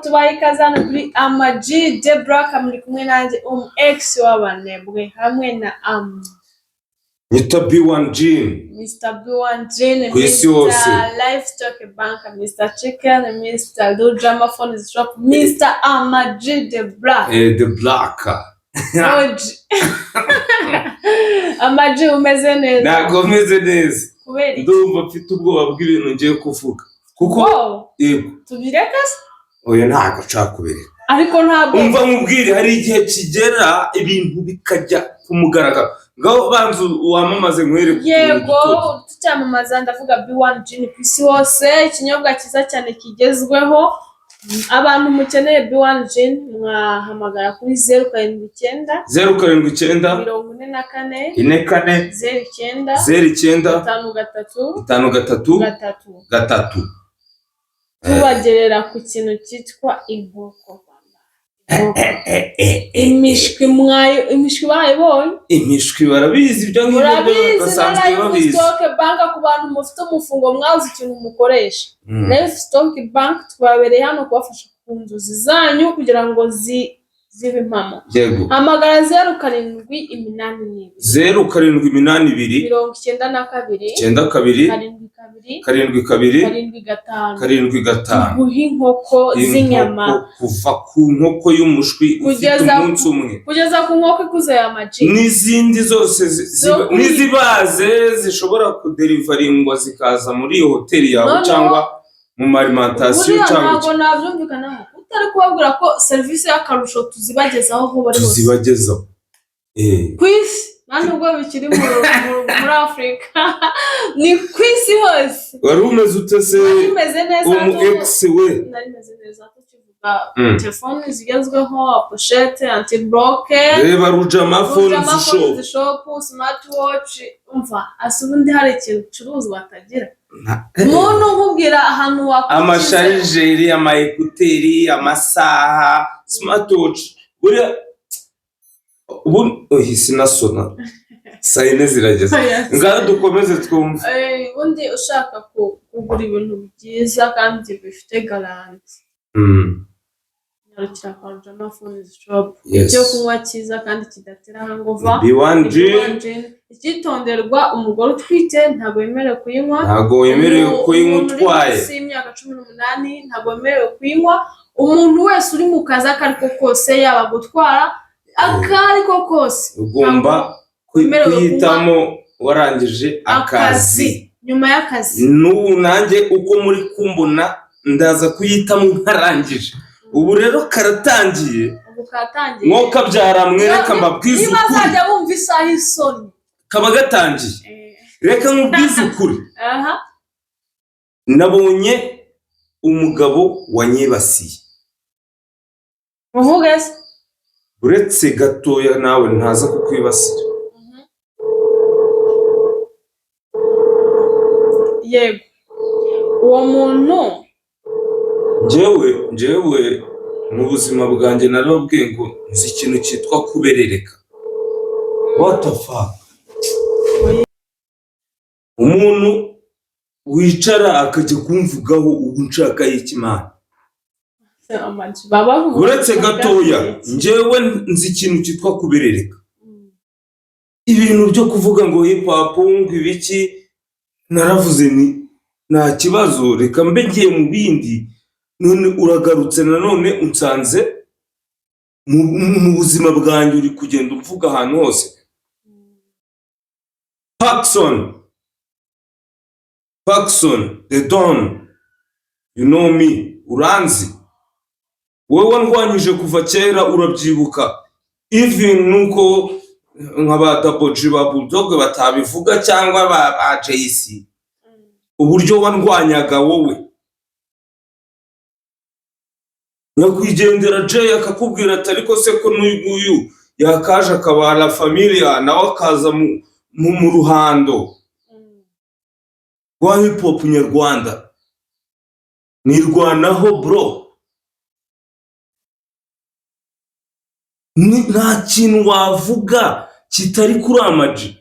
Tubaye ikaze hano kuri Ama G The Black, muri kumwe nanjye umu ex w'abanebwe hamwe na am Nyita B1 Jean. Mr. B1 Jean, Ku isi hose. Mr. Livestock Bank, Mr. Chicken, Mr. Rujama Phone Shop, Mr. Ama G The Black. The Black. OG. Ama G, umeze neza? Ntabwo meze neza. Kubera iki? Ndumva mfite ubwoba bw'ibintu ngiye kuvuga. Kuko Wow, yego. Tubireka se? Oya, ntabwo nshaka kubireka. Ariko ntabwo Umva nkubwire, hari igihe kigera ibintu bikajya ku mugaragaro. Ngaho banza wamamaze nkwereke utuntu Yego. duto. Tucyamamaza, ndavuga B1 Gin ku isi hose, ikinyobwa cyiza cyane kigezweho. Abantu mukeneye B1 Gin mwahamagara kuri 079 079 44 44 09 09 53 53 3. 3. Tubagerera ku kintu cyitwa inkoko. Imishwi mwayo, imishwi barayibonye. Imishwi barabizi, ibyo ngibyo Murabizi na basanzwe babizi. Livestock Bank, ku bantu mufite umufungo mwabuze ikintu mukoresha. Livestock Bank twabereye hano kubafasha ku nzozi zanyu kugira ngo zibe impamo. Hamagara 0782 0782 92 92 72 72 75. 75. Guha inkoko z'inyama. Inkoko, kuva ku nkoko y'umushwi ufite umunsi umwe kugeza ku nkoko ikuze ya maji n'izindi zose n'izibaze zishobora kuderivaringwa zikaza muri iyo hoteli yawe Noneho- cyangwa mu ma alimentation Buriya cyangwa ntabwo nabyumvikanaho utari kubabwira ko serivisi y'akarusho tuzibagezaho aho bari hose. Tuzibagezaho. Ku isi, nta nubwo bikiri muri Afurika, ni ku isi hose. Wari umeze ute se? Nari meze neza. Umu ex we. Nari meze neza. Tukivuga telefoni zigezweho, pochette anti-bloque, Reba Rujama Phones Shop. Shop, smartwatch. Umva asa, ubundi hari ikintu ucuruzwa atagira muntu nkubwira ahantu wakurikiza. Ama chargeur, ama écouteurs, amasaha, smartwatch. Buriya ubu ohi sinasona, saa 4 zirageze. Ngaho dukomeze twumve. Ubundi ushaka kugura ibintu byiza kandi bifite garantie, nyarukira kwa Rujama Phones Shop. Icyo kunywa cyiza kandi kidatera hangover, B1G. Gin. Icyitonderwa, umugore utwite ntabwo yemerewe kuyinywa. Ntabwo wemerewe kuyinywa Umuntu uri utwaye. munsi y'imyaka 18 ntabwo wemerewe kuyinywa. Umuntu wese uri mu kazi ako ari ko kose, yaba gutwara, ako ari ko kose, Ugomba wemerewe kuyitamo warangije akazi. Nyuma y'akazi. N'ubu nanjye uko muri kumbona, ndaza kuyitamo nkarangije. Ubu rero karatangiye. Ubu katangiye. Mwoka byara mwereka mbabwize Niba ukuri. azajya bumva isaha isoni. Kaba gatangiye. Reka nkubwize ukuri. Nabonye umugabo wanyibasiye. Uvuge se. Uretse gatoya nawe ntaza kukwibasira. Yego, uwo muntu. Njyewe mu buzima bwanjye narababwiye ngo nzi ikintu cyitwa kuberereka. What the fuck, umuntu wicara akajya kumvugaho, ubu nshaka y'ikimana? Baba bavuga. Uretse gatoya, njyewe nzi ikintu cyitwa kuberereka. Ibintu byo kuvuga ngo hip hop, ngo ibiki, naravuze ni nta kibazo, reka mbe ngiye mu bindi. None uragarutse nanone unsanze mu buzima bwanjye, uri kugenda umvuga ahantu hose. Paxson, Paxson the Don, you know me, uranzi wowe wandwanyije kuva kera, urabyibuka, even nuko nka ba Double G, ba Bulldog batabivuga, cyangwa ba JC, uburyo wandwanyaga wowe. Nyakwigendera Jay akakubwira ati: "Ariko se ko n'uyu nguyu yakaje akaba la familia, nawe akaza mu ruhando rwa hip hop nyarwanda?" Nirwanaho bro. Nta kintu wavuga kitari kuri Ama G.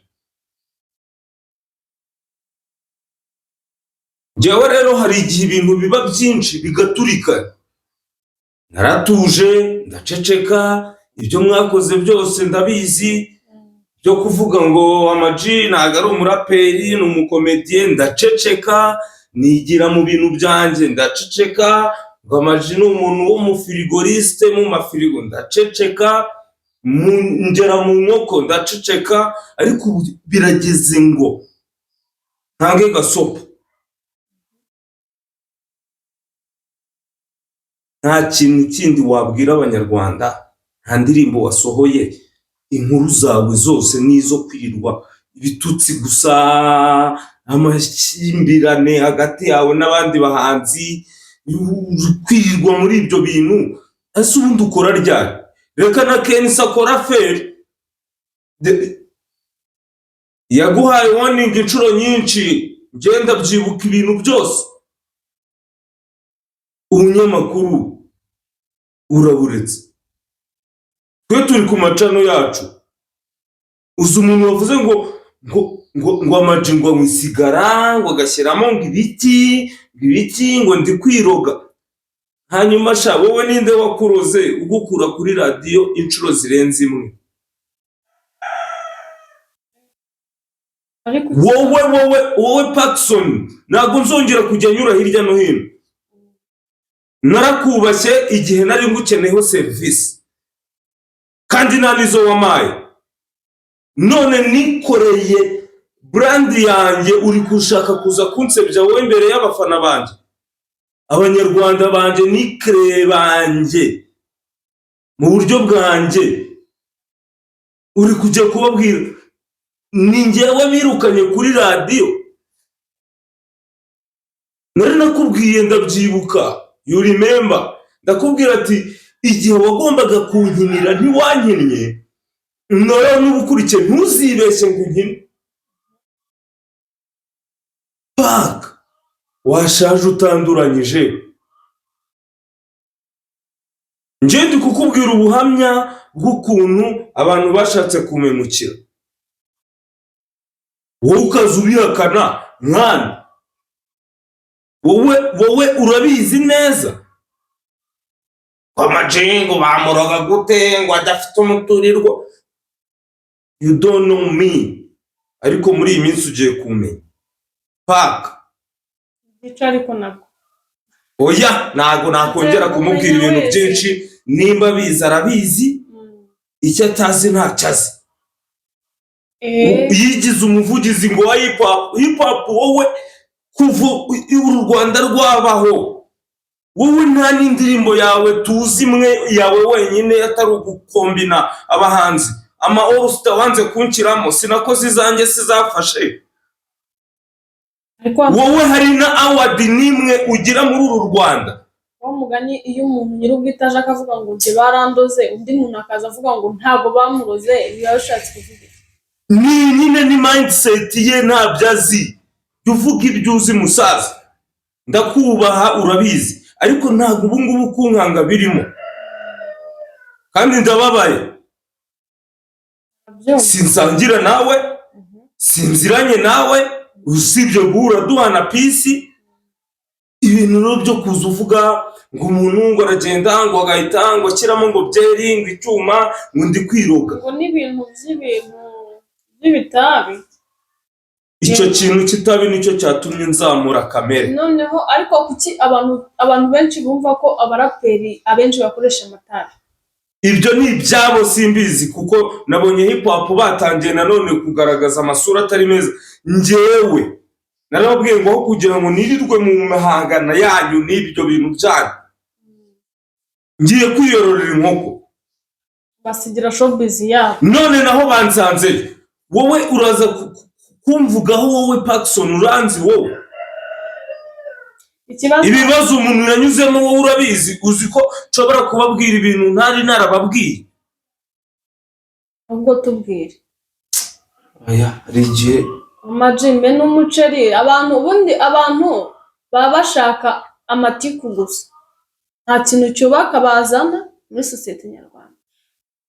Njyewe rero hari igihe ibintu biba byinshi bigaturika. Naratuje, ndaceceka. Ibyo mwakoze byose ndabizi, byo kuvuga ngo Ama-G ntabwo ari umuraperi, ni umukomediye, ndaceceka, nigira mu bintu byanjye, ndaceceka. Ngo Ama-G ni umuntu w'umufirigorisite mu mafirigo, ndaceceka, ngera mu nkoko, ndaceceka. Ariko ubu birageze ngo ntange gasopo. Nta kintu kindi wabwira Abanyarwanda, nta ndirimbo wasohoye, inkuru zawe zose ni izo kwirirwa ibitutsi gusa, amakimbirane hagati yawe n'abandi bahanzi, kwirirwa muri ibyo bintu. Ese ubundi ukora ryari? Reka na KNC akora feri. Yaguhaye warning inshuro nyinshi, ngenda byibuka ibintu byose. Ubunyamakuru uraburetse, twe turi ku macano yacu. Uzi umuntu wavuze ngo Ama-G ngo anywa isigara, ngo agashyiramo ngo ibiti, ngo ibiki, ngo ndi kwiroga? Hanyuma sha, wowe ninde wakuroze ugukura kuri radiyo inshuro zirenze imwe? Ariko Wowe Pacson, ntabwo nzongera kujya nyura hirya no hino. Narakubashye igihe nari ngukeneyeho serivisi, kandi nta n'izo wampaye. None nikoreye brand yanjye, uri gushaka kuza kunsebya wowe imbere y'abafana banjye, Abanyarwanda banjye, nikereye banjye mu buryo bwanjye. Uri kujya kubabwira ni njyewe birukanye kuri radiyo. Nari nakubwiye, ndabyibuka, you remember, ndakubwira ati igihe wagombaga kunkinira ntiwankinnye, nawe n'ubukurikiye ntuzibeshye ngo unkine paka washaje utanduranyije. Njye ndi kukubwira ubuhamya bw'ukuntu abantu bashatse kumemukira, wowe ukaza ubihakana. Mwana, wowe urabizi neza. Ama-G ngo bamuroga gute ngo adafite umuturirwa? You don't know me, ariko muri iyi minsi ugiye kumenya paka. Gica ariko nabwo. Oya, ntabwo nakongera kumubwira Kumenya ibintu wese. byinshi. Nimba abizi arabizi, icyo atazi ntacyo azi. Yigize umuvugizi ngo wa hip hop. Hip hop, wowe kuva uru Rwanda rwabaho, wowe nta n'indirimbo yawe tuzi imwe yawe wenyine, atari ugukombina abahanzi. Ama all star wanze kunshyiramo, sinakoze izanjye, sizafashe. Ariko Wowe hari na award n'imwe ugira muri uru Rwanda? Wa mugani, iyo umuntu nyir'ubwite aje akavuga ngo njye barandoze, undi muntu akaza avuga ngo ntabwo bamuroze, biba bishatse kuvuga iki? Ni nyine ni mindset ye, ntabyo azi. Jya uvuga ibyo uzi, musaza. Ndakubaha, urabizi, ariko ntabwo ubu ngubu kunkanga birimo, kandi ndababaye. Ndabyumva. Sinsangira nawe, sinziranye nawe, usibye guhura duhana peace. Ibintu rero byo kuza uvuga ngo umuntu ngo aragenda ngo agahita ngo ashyiramo ngo byeri, ngo icyuma, ngo ndi kwiroga. Ngo n'ibintu by'ibintu by'ibitabi. Icyo kintu kitabi nicyo cyatumye nzamura kamere. Noneho ariko kuki abantu benshi bumva ko abaraperi abenshi bakoresha amatabi? Ibyo ni ibyabo, simbizi, kuko nabonye hip hop batangiye nanone kugaragaza amasura atari meza. Njyewe narababwiye ngo aho kugira ngo nirirwe mu mahangana yanyu n'ibyo bintu byanyu, ngiye kwiyororera inkoko. Basigira showbiz yabo. None naho bansanzeyo. Wowe uraza kumvugaho, wowe Pacson, uranzi wowe? Ikibazo Ibibazo umuntu yanyuzemo wowe urabizi? Uzi ko nshobora kubabwira ibintu ntari narababwiye? Ubwo tubwire. Aya, hari igihe Amajimbe n'umuceri. Abantu ubundi, abantu baba bashaka amatiku gusa, nta kintu cyubaka bazana muri sosiyete nyarwanda.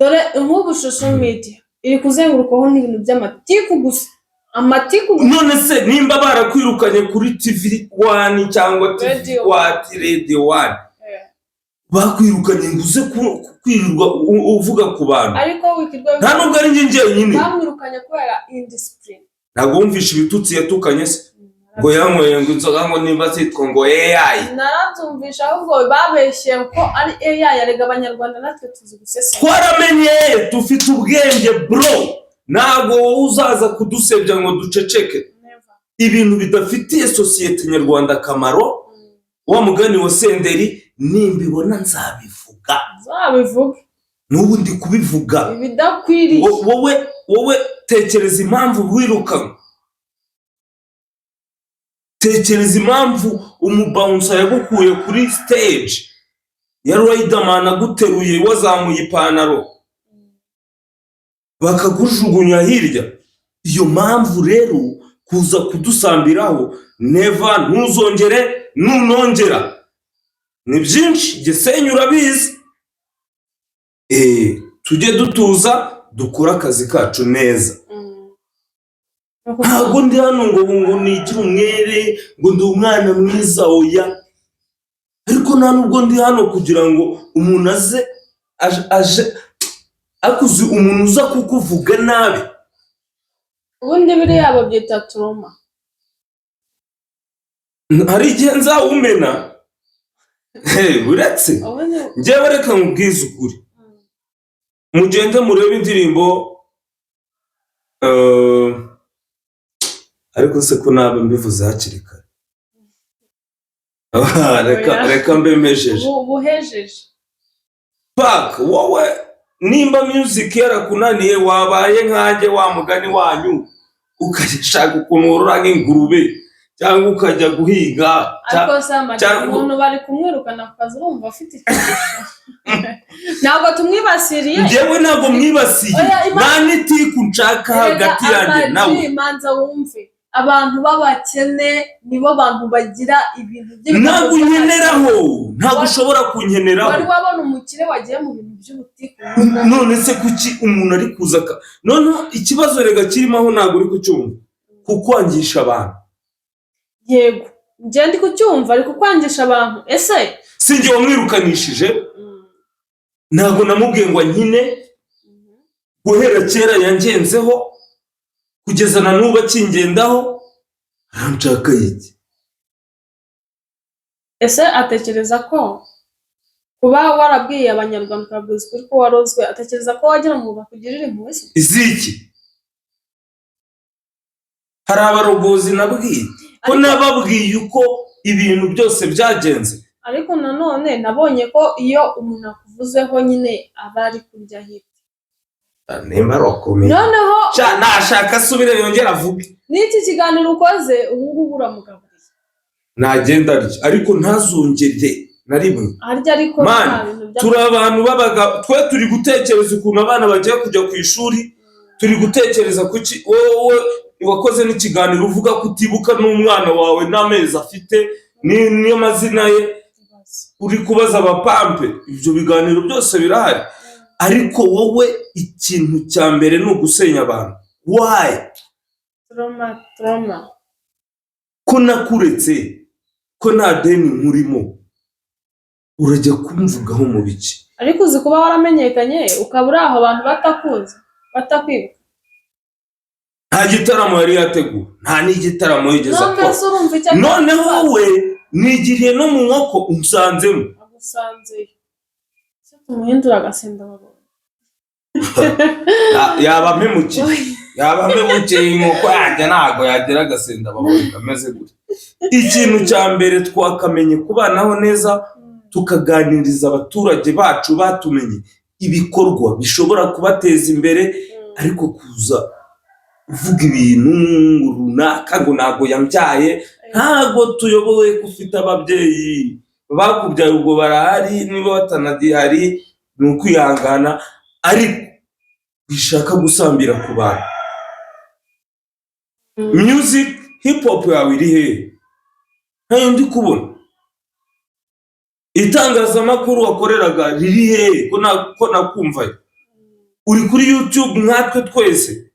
Dore nk'ubu social media iri kuzengurukwaho n'ibintu by'amatiku gusa, amatiku gusa. None se nimba barakwirukanye kuri TV One cyangwa TV Radio. Wati, Radio One, Bakwirukanye ngo uze kwirirwa uvuga ku bantu. Ariko wikirwa. Nta nubwo ari njye njyenyine. Bamwirukanye kubera indiscipline. Ntabwo wumvishe ibitutsi yatukanye se, ngo yanyweye ngo inzoga, ngo nimba zitwa ngo AI? Narabyumvisha, ahubwo babeshye ko ari AI. Arega Abanyarwanda natwe tuzi gusesengura. Twaramenye, dufite ubwenge bro. Ntabwo wowe uzaza kudusebya ngo duceceke. Never. Ibintu bidafitiye sosiyete nyarwanda akamaro, wa mugani wa Senderi, nimbibona nzabivuga. Uzabivuge. N'ubu ndi kubivuga. Ibidakwiriye. Wowe tekereza impamvu wirukanwe, tekereza impamvu umubouncer yagukuye kuri stage ya Riderman aguteruye wazamuye ipantaro, bakagujugunya hirya. Iyo mpamvu rero kuza kudusambiraho, never, ntuzongere. Nunongera ni byinshi, Gisenyi urabizi. Tujye dutuza, dukore akazi kacu neza. Ntabwo ndi hano ngo nigire umwere, ngo ndi umwana mwiza, oya. Ariko nta nubwo ndi hano kugira ngo umuntu aze aje akuze, umuntu uza kukuvuga nabi. Ubundi biriya babyita trauma. Hari igihe nzawumena. Hey, uretse ubundi njyewe, reka nkubwize ukuri, mugende murebe indirimbo, ariko se ko naba mbivuze hakiri kare? Ah, reka. Oya. Reka mbemejeje. Ubu buhejeje. Paka wowe nimba music yarakunaniye, wabaye nkanjye, wa mugani wanyu, ukashaka ukuntu worora nk'ingurube cyangwa ukajya guhiga Ariko se amajyambere, umuntu bari kumwirukana ku kazi, urumva afite ikibazo? Ntabwo tumwibasiriye. Njyewe ntabwo mwibasiye. Oya, Nta n'itiku nshaka hagati yanjye Erega nawe. Ama G, manza wumve, abantu b'abakene nibo bantu bagira ibintu Ntabwo unkeneraho, ntabwo ushobora kunkeneraho. Wari wabona umukire wagiye mu bintu by'ubutiku? None se kuki umuntu ari kuza noneho ikibazo rega kirimo aho, ntabwo uri kucyumva, kukwangisha abantu. Yego, njye ndi kucyumva, ari kukwangisha abantu ese? Si njye wamwirukanishije. Ntabwo namubwiye ngo ankine. Guhera kera yangenzeho, kugeza na n'ubu akingendaho, aranshaka iki? Ese atekereza ko kuba warabwiye Abanyarwanda, ukababwiza ukuri ko warozwe, atekereza ko wagira ngo bakugirire impuhwe se? Iziki hari abarogozi nabwiye ko nababwiye uko ibintu byose byagenze. Ariko nanone nabonye ko iyo umuntu akuvuzeho nyine aba ari kurya hit. Nimba ari ukomeye. Noneho Sha, nashaka asubire yongere avuge. N'iki kiganiro ukoze ubu ngubu, uramugaburiye. Nagenda arya, ariko ntazongere na rimwe. Arya, ariko Man, nta bintu turi abantu b'abagabo, twe turi gutekereza ukuntu abana bagiye kujya ku ishuri, turi gutekereza kuki wowe wakoze n'ikiganiro uvuga ko utibuka n'umwana wawe n'amezi afite niyo mazina ye, uri kubaza abapampe. Ibyo biganiro byose birahari, ariko wowe ikintu cya mbere ni ugusenya abantu. Why? Trauma, trauma. Ko nakuretse, ko nta deni nkurimo, urajya kumvugaho mu biki? Ariko uzi kuba waramenyekanye ukaba uri aho abantu batakuzi, batakwibuka? Nta gitaramo yari yateguye, nta n'igitaramo yigeze None akora. se urumva icyo Noneho we nigiriye no mu nkoko unsanzemo. Agusanzeyo se, tumuhindura agasenda abagabo? Yaba mpemukiye, yaba mpemukiye. Inkoko yanjye ntabwo yagira agasenda ababonye kameze gutya. Ikintu cya mbere, twakamenye kubanaho neza, tukaganiriza abaturage bacu batumenye ibikorwa bishobora kubateza imbere. Ariko kuza uvuga ibintu runaka ngo ntabwo yambyaye, ntabwo tuyobowe ko ufite ababyeyi bakubyaye, ubwo barahari, niba batanagihari ni ukwihangana, ariko bishaka gusambira ku bantu. Music hip hop yawe iri hehe? Ntayo ndi kubona. Itangazamakuru wakoreraga riri hehe, ko nakumvaye uri kuri YouTube nkatwe twese?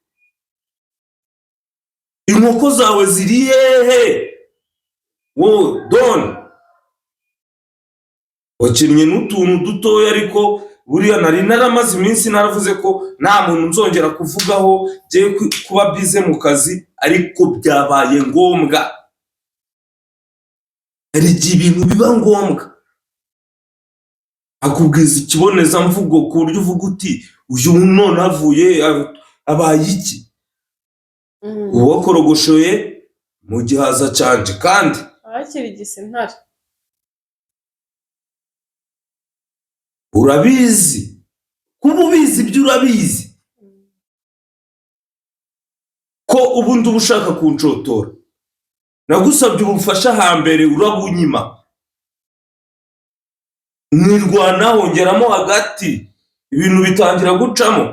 Inkoko zawe ziri hehe wowe don? Wakinnye n'utuntu dutoya, ariko buriya nari naramaze iminsi naravuze ko nta muntu nzongera kuvugaho, ngiye kuba bize mu kazi, ariko byabaye ngombwa. Hari igihe ibintu biba ngombwa, akubwiza ikibonezamvugo ku buryo uvuga uti: "Uyu none avuye abaye iki?" Uwakorogoshoye mu gihaza canje kandi Abakirigise intare. Urabizi, kuba ubizi ibyo urabizi ko ubundi uba ushaka kunshotora. Nagusabye ubufasha hambere urabunyima, nirwanaho ngeramo hagati, ibintu bitangira gucamo.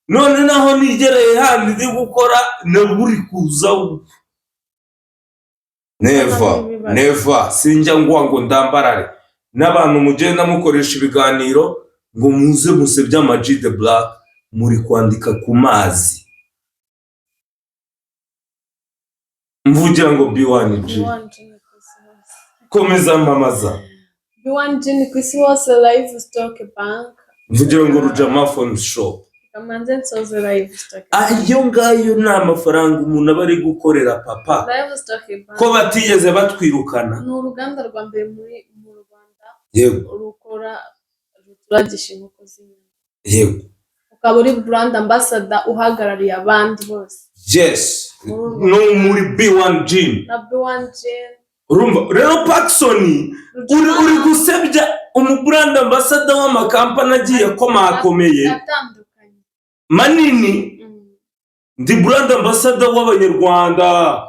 None naho nigereye handi ndi gukora, nabwo uri kuza. Never, never. Sinjya ngwa ngo ndambarare n'abantu mugenda mukoresha ibiganiro ngo muze musebye Ama G The Black. Muri kwandika ku mazi mvugira ngo B1G. B1G ni ku isi hose. Komeza mpamaza. B1G ni ku isi hose, Livestock Bank. Mvugira ngo Rujama Phone Shop. Kamanze nsoze Livestock. Ayo ngayo ni amafaranga umuntu aba ari gukorera papa. Livestock Bank Ko batigeze batwirukana. ni uruganda rwa mbere mu Rwanda rukora, ruturagisha inkoko z'inyama. Ukaba uri brand ambassador uhagarariye abandi bose. Yes, no muri B1G. Na B1G. Urumva rero, Pacson, uri gusebya umubrand ambassador w'amakampani agiye akomakomeye atandukanye manini. Ndi brand ambassador w'Abanyarwanda.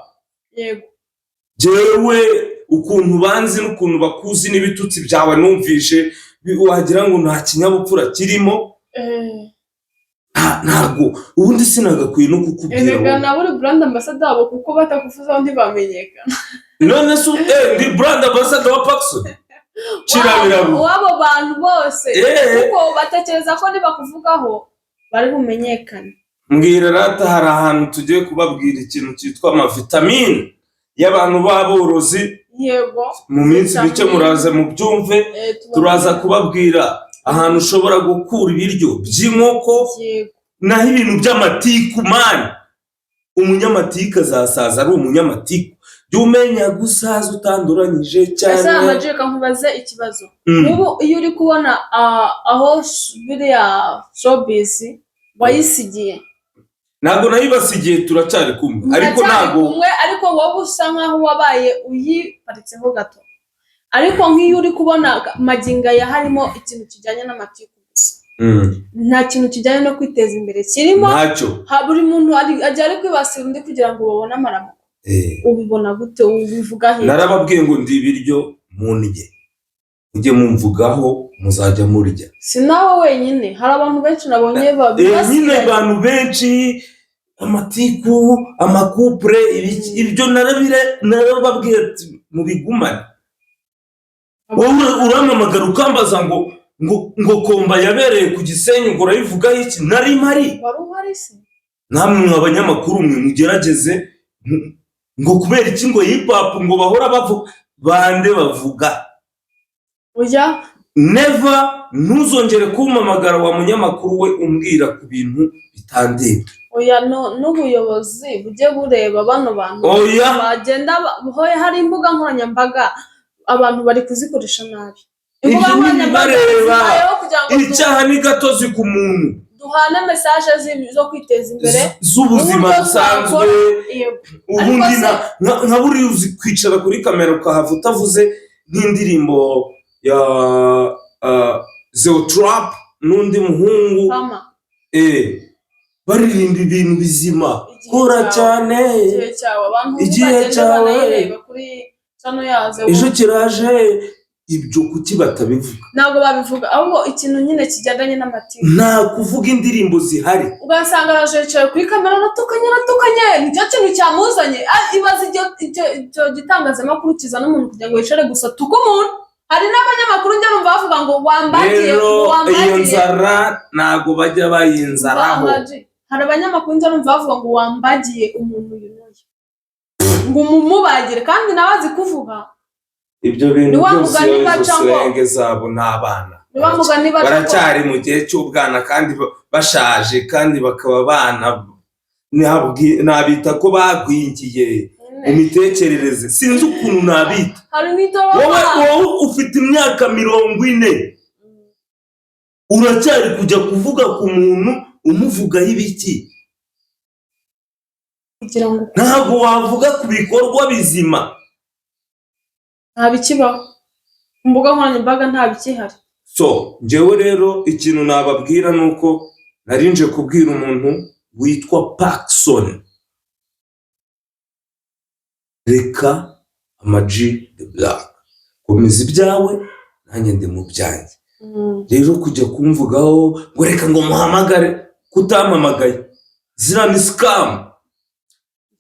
Jewe ukuntu banzi n'ukuntu bakuzi n'ibitutsi byawe numvishe, wagira ngo nta kinyabupfura kirimo. Ntabwo ubundi sinagakwiye no kukubwira Erega wowe. nawe uri brand ambassador wabo, kuko batakuvuzaho ntibamenyekana. None se ndi brand ambassador wa Pacson kirabiraru? W'abo bantu bose, kuko batekereza ko nibakuvugaho bari bumenyekane. Mbwira rata, hari ahantu tugiye kubabwira ikintu cyitwa amavitamine y'abantu b'aborozi. Mu minsi mike muraza mubyumve. Turaza kubabwira ahantu ushobora gukura ibiryo by'inkoko. Naho ibintu by'amatiku, man, umunyamatiku azasaza ari umunyamatiku. Jya umenya gusaza utanduranyije Ese cyane. Ama G, reka nkubaze ikibazo. Ubu iyo uri kubona aho biriya showbiz wayisigiye. Ntabwo nayibasigiye, turacyari kumwe, ariko Muracyari ntabwo kumwe, ariko wowe usa nkaho wabaye uyiparitseho gato. Ariko nk'iyo uri kubona magingo aya harimo ikintu kijyanye n'amatiku gusa, nta kintu kijyanye no kwiteza imbere kirimo. Ntacyo. Buri muntu ajya ari kwibasira undi kugira ngo babone amaramuko. Ubibona gute? Ubivuga he? Narababwiye ngo ndi ibiryo mundye, mujye mumvugaho muzajya murya. Si nawe wenyine, hari abantu benshi nabonye Nyine babibasira. abantu benshi, amatiku, amacouple, ibyo narababwiye ati mubigumane. Wowe urampamagara ukambaza ngo combat yabereye ku Gisenyi, ngo urabivugaho iki? Nari mpari. Wari uhari se? Namwe mwa banyamakuru mwe, mugerageze ngo kubera iki ngo hip hop ngo bahora bavuga bande bavuga? Ujya Never, ntuzongere kumpamagara wa munyamakuru we umbwira ku bintu bitandeba. Oya, no, n'ubuyobozi bujye bureba bano bantu Oya. bagenda hoya, hari imbuga nkoranyambaga abantu bari kuzikoresha nabi. Imbuga Ibyo nkoranyambaga ntibibareba. zibayeho kugira ngo Icyaha ni gatozi ku muntu. duhane message zo kwiteza imbere Z'ubuzima uburyo busanzwe. twakora. Yego. Ubundi Ariko nka buriya uzi kwicara kuri kamera ukahava utavuze nk'indirimbo ya Zeo Trap n'undi muhungu? Kama Baririmba ibintu bizima. Igihe Kora cyawe. cyane. Igihe cyawe, abantu Igihe bagenda cyawe. banayireba kuri channel yazo. Ejo kiraje. Ibyo kuki batabivuga? Ntabwo babivuga, ahubwo ikintu nyine kigendanye n'amatiku. Nta kuvuga indirimbo zihari. Ugasanga araje yicaye kuri kamera aratukanye, aratukanye, nicyo kintu cyamuzanye. Ibaze icyo gitangazamakuru kizana umuntu kugira ngo yicare gusa tuke umuntu. Hari n'abanyamakuru njya numva bavuga ngo wambagiye, Rero ngo iyo wambagiye. nzara ntabwo bajya bayinzaraho. Wambagiye. Hari abanyamakuru njya numva bavuga ngo wambagiye umuntu uyu n'uyu, ngo umumubagire, kandi nawe azi kuvuga. Ibyo bintu Ni wa byose, mugani izo baca ngo- slang zabo ni abana. Ni wa mugani baca ngo Baracyari mu gihe cy'ubwana kandi bashaje kandi bakaba abana. Nabita ko bagwingiye mu mitekerereze, sinzi ukuntu nabita. Hari n'itorofa. Wowe ufite imyaka 40, uracyari kujya kuvuga ku muntu umuvugaho ibiki? Kugira ngo Ntabwo wavuga ku bikorwa bizima. Nta bikibaho ku mbuga nkoranyambaga, nta bikihari. So njyewe rero ikintu nababwira ni uko narinje kubwira umuntu witwa Pacson: reka Ama-G The Black, komeza ibyawe, nanjye ndi mu byanjye. Rero kujya kumvugaho ngo reka ngo muhamagare, kutampamagaye, ziriya ni scam.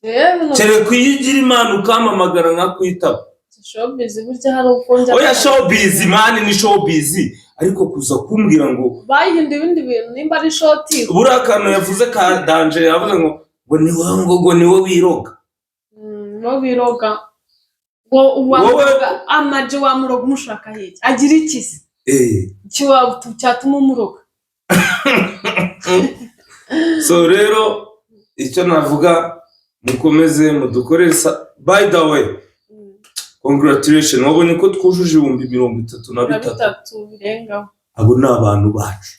Rero Kereka iyo ugira Imana ukampamagara nkakwitaba. Showbiz burya hari uko njya Oya, showbiz man ni showbiz, ariko kuza kumbwira ngo bayihinduye ibindi bintu, nimba ari shoti. Buriya akantu yavuze ka danger, yavuze ngo ni wowe, ngo ni wowe wiroga. Bo biroga ngo uwamuroga, Ama-G wamuroga umushaka hirya agira iki se? Cyatuma umuroga? So rero icyo navuga, mukomeze mudukorere. By the way, congratulation, wabonye ko twujuje ibihumbi mirongo itatu na na bitatu. Bitatu birengaho. Abo ni abantu bacu.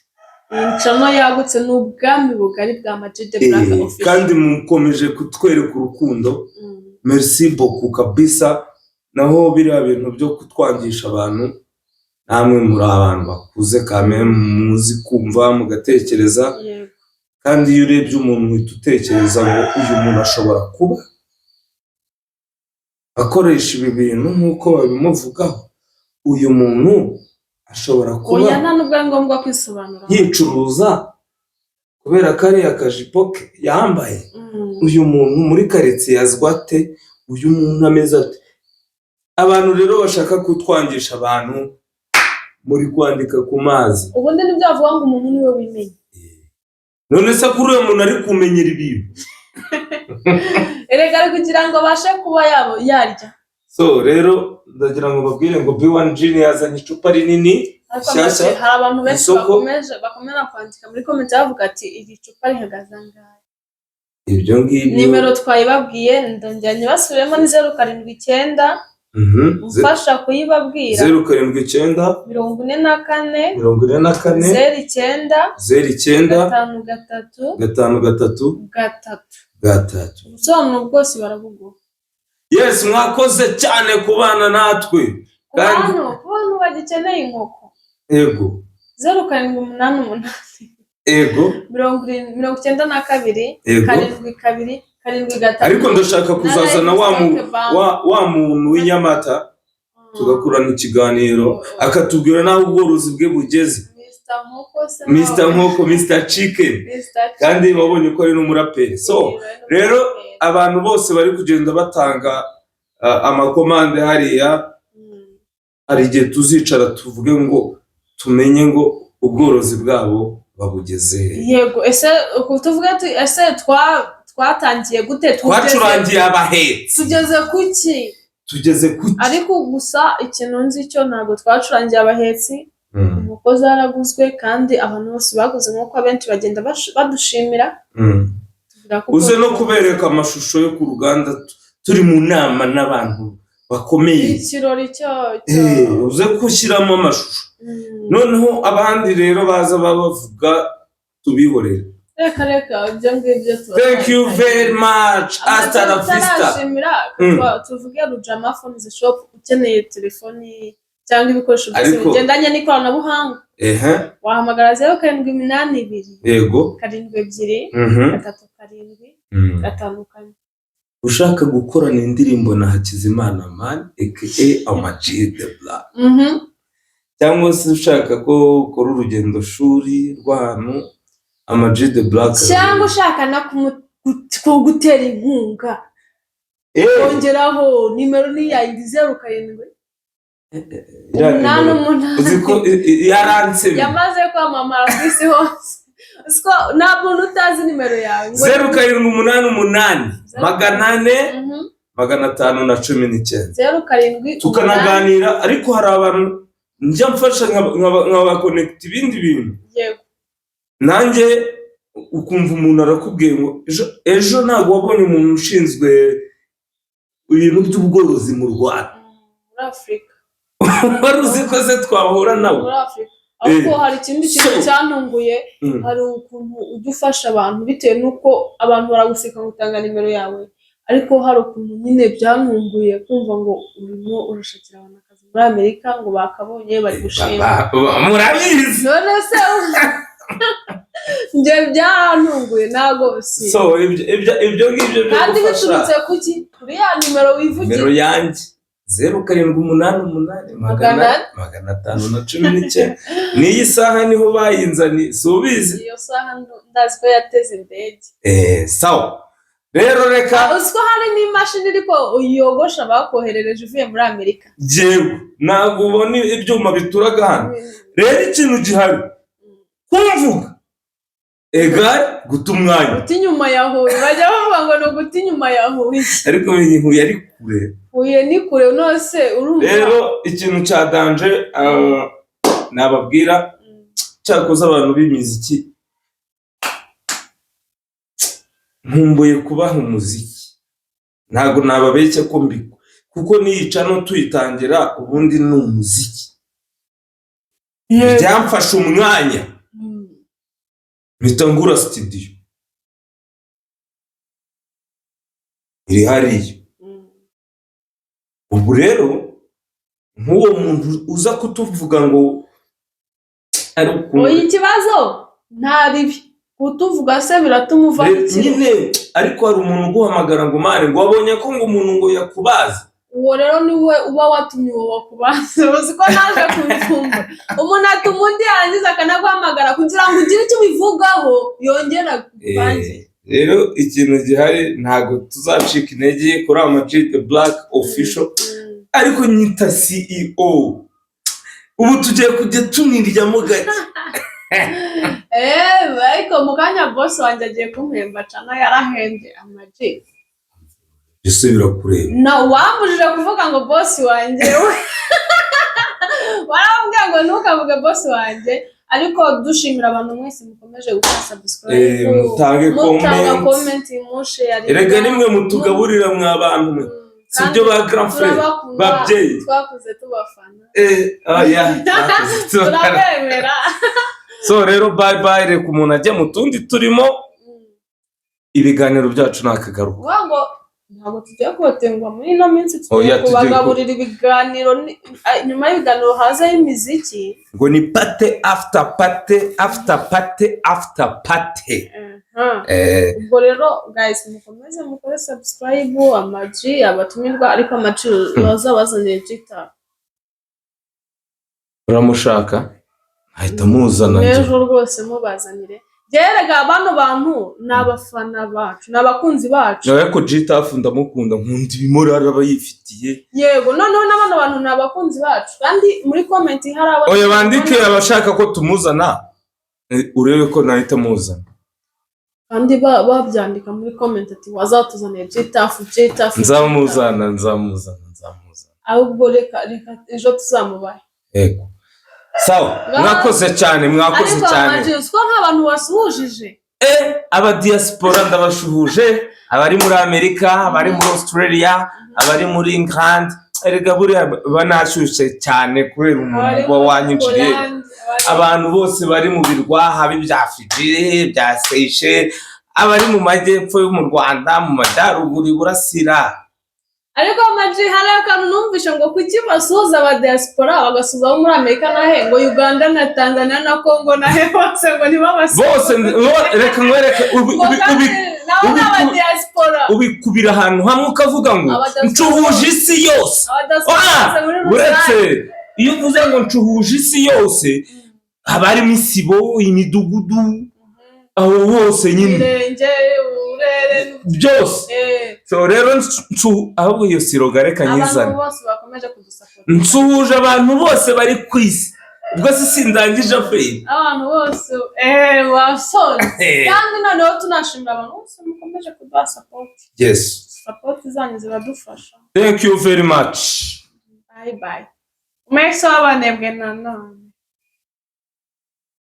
Iyi channel yagutse, ni ubwami bugari bwa Ama-G The Black Official. Kandi mukomeje kutwereka urukundo. Merci beaucoup kabisa. Naho biriya bintu byo kutwangisha abantu, namwe muri abantu bakuze kame, muzi kumva mugatekereza. Kandi iyo urebye umuntu uhita utekereza ngo uyu muntu ashobora kuba akoresha ibi bintu nk'uko babimuvugaho, uyu muntu ashobora kuba Oya, nta nubwo ari ngombwa kwisobanura. yicuruza kubera kariya kajipo ke yambaye, uyu muntu muri karitsiye azwa ate, uyu muntu ameze ate? Abantu rero bashaka kutwangisha abantu, muri kwandika ku mazi. Ubundi nibyo bavuga ngo umuntu niwe wimenya. None se kuri uyu muntu ari kumenyera ibintu? Erega ari kugira ngo abashe kuba yabo yarya. So rero ndagira ngo babwire ngo B1 Gin yazanye icupa rinini Ariko shyashya hari abantu benshi isoko. Bakomeza kwandika muri comment bavuga ati: "Iri cupa rihagaze angahe?" Ibyo ngibyo. Nimero twayibabwiye, ndongera ntibasubiremo, ni 079. Mfasha kuyibabwira. 079. 44. 44. 09. 09. 53. 53. 3. 3. Ubusobanuro bwose barabuguha. Yes, mwakoze cyane kubana natwe. Ku Kandi bantu bagikeneye inkoko, 0788. 92. 72 75. Ariko ndashaka kuzazana wa muntu w'inyamata, tugakorana ikiganiro, akatubwira n'aho ubworozi bwe bugeze. Mr Nkoko se? Mr Nkoko, Mr Chicken. Mr. Kandi wabonye ko ari n'umuraperi. So rero abantu bose bari kugenda batanga amakomande hariya, hari igihe tuzicara tuvuge ngo tumenye ngo ubworozi bwabo babugeze he. Yego, ese uku tuvuge ese twatangiye gute? Twacurangiye abahetsi. Tugeze kuki? Tugeze kuki? Ariko gusa ikintu nzi cyo, ntabwo twacurangiye abahetsi. Inkoko zaraguzwe kandi abantu bose baguze inkoko, abenshi bagenda badushimira. Tuvuga ko Uze no kubereka amashusho yo ku ruganda turi mu nama n'abantu bakomeye. Ikirori cyo Uze gushyiramo amashusho. Noneho abandi rero baza baba bavuga, tubihorere. Reka reka, ibyo ngibyo tuba Thank you very much, hasta la vista. Tutarashimira, tuvuge Rujama Phones Shop. Ukeneye telefoni cyangwa ibikoresho byose bigendanye n'ikoranabuhanga, wahamagara 0782. 72. 37 54. Ushaka gukorana indirimbo na Hakizimana Man aka Ama-G The Black, cyangwa se ushaka ko ukora urugendo shuri rw'ahantu, Ama-G The Black. Cyangwa ushaka no kugutera inkunga, kongeraho nimero ni yayindi, 07 Iriya 8 nimero, 8. Uzi ko yaransemye? Yamaze kwamamara ku isi hose. Uzi ko nta muntu utazi nimero yawe 0788 400. 519. 07 8. Tukanaganira, ariko hari abantu njya mfasha nkabakonekita ibindi bintu. Nanjye ukumva umuntu arakubwiye ngo ejo ejo ntabwo wabonye umuntu ushinzwe ibintu by'ubworozi mu Rwanda? Muri Afurika. Wari uzi ko se twahura nawe? Muri Afurika. Ahubwo hari ikindi kintu cyantunguye. Hari ukuntu ujya ufasha abantu bitewe n'uko abantu baraguseka ngo utanga nimero yawe, ariko hari ukuntu nyine byantunguye kumva ngo urimo urashakira abantu akazi muri Amerika, ngo bakabonye, bari gushima. Murabizi. None se njye byarantunguye, ntabwo si So ibyo ngibyo byo kandi gufasha biturutse kuki? Kuri ya nimero wivugira. Nimero yanjye 0788 519. N'iyi saha niho bayinzaniye, si ubizi? Iyo saha ndazi ko yateze indege. Sawa rero, reka. Uzi ko hari n'imashini ariko yogosha bakoherereje ivuye muri Amerika? Yewe, ntabwo ubona ibyuma bituraga hano. Rero ikintu gihari, kumvuga egare guta umwanya. Guta inyuma ya Huye, bajya bavuga ngo ni uguta inyuma ya Huye. Ariko menya Huye ari kure. Huye ni kure, nose urumva. Rero ikintu cya danger nababwira, cyakoze abantu b'imiziki nkumbuye kubaha umuziki. Ntabwo nababeshya ko mbikwa, kuko niyica no tuyitangira ubundi ni umuziki. Byamfashe umwanya, mpita ngura studio iri hariya. Ubu rero nk'uwo muntu uza kutuvuga ngo ari ukuntu. Oya, ikibazo nta ribi kutuvuga se biratuma uva mu kigo. Nyine, ariko hari umuntu uguhamagara ngo man, ngo wabonye ko ngo umuntu ngo yakubaza. Uwo rero niwe uba watumye uwo wakubaza. Uzi ko naje kubivumbura, umuntu atuma undi, yarangiza akanaguhamagara kugira ngo ugire icyo ubivugaho, yongera akuvange. Rero ikintu gihari, ntabwo tuzacika intege kuri Ama G The Black Official, ariko nyita CEO. Ubu tugiye kujya tuniryamo gake. Ariko mu kanya boss wanjye agiye kumpemba, cana yarahembye Ama G. Ese birakureba? Na wambujije kuvuga ngo boss wanjye we, warambwiye ngo ntukavuge boss wanjye. Ariko dushimira abantu mwese mukomeje gukora subscribe, Mutange mutanga comment. comment, mushare. Erega nimwe mutugaburira mwa bantu mwe, si byo ba grand frère babyeyi? Twakuze tubafana. Oya. Turabemera. So rero bye bye, reka umuntu ajye mu tundi turimo. Ibiganiro byacu ni akagaruka. Kuvuga ngo ntabwo tugiye kubatenguha muri ino minsi, tugiye Oya, tugiye kubagaburira ibiganiro, nyuma y'ibiganiro hazaho imiziki. Ngo ni party after party after party after party. Ubwo rero guys, mukomeze mukore subscribe. Ama G, abatumirwa, ariko Ama G bazabazaniye Gita. Uramushaka ahita amuzana njye. N'ejo rwose mubazanire. Byerega bano bantu ni abafana bacu, ni abakunzi bacu. Ariko Gitafu ndamukunda, nkunda ibimorari aba yifitiye. Yego, noneho na bano bantu ni abakunzi bacu, kandi muri comment hari abo. Oya, bandike abashaka ko tumuzana, urebe ko nahita muzana. Kandi babyandika muri comment ati wazatuzaniye Gitafu, Gitafu. Nzamuzana, nzamuzana, nzamuzana. Ahubwo reka reka ejo tuzamubahe. Yego, sawa, mwakoze cyane, mwakoze Ariko cyane. Ama G, uziko nk'abantu wasuhujije? Aba diaspora ndabashuhuje, abari muri Amerika, abari muri Australia, abari muri England. Erega buriya banashyushye cyane kubera umuntu uba wanyinjiriye. Abantu bose bari mu birwa, haba ibya Fiji, bya Seychelles, abari mu majyepfo yo mu Rwanda, mu majyaruguru, iburasira. Ariko Ama G, hari akantu numvishe ngo kuki basuhuza aba diaspora, bagasuhuza abo muri Amerika nahe, ngo Uganda na Tanzania na Congo nahe hose ngo ntibabasuhuze? Bose reka nkwereke Ngo kandi nabo ni aba diaspora. Ubikubira ahantu hamwe ukavuga ngo Abadiaspora. ncuhuje isi yose. Aba diaspora bose muri Uretse rusange. iyo uvuze ngo ncuhuje isi yose, haba harimo isibo, imidugudu, aho hose nyine. Imirenge, uburere. Byose. So rero ahubwo iyo slogan reka Abantu nyizane. bose bakomeje kudusapota. Nsuhuje abantu bose bari ku isi. Ubwo se sindangije afurika? Abantu bose basoje. Kandi noneho tunashimira abantu bose mukomeje kuduha support. Yes. Support zanyu ziradufasha. Thank you very much. Bye bye. Umunsi w'abanebwe nanone.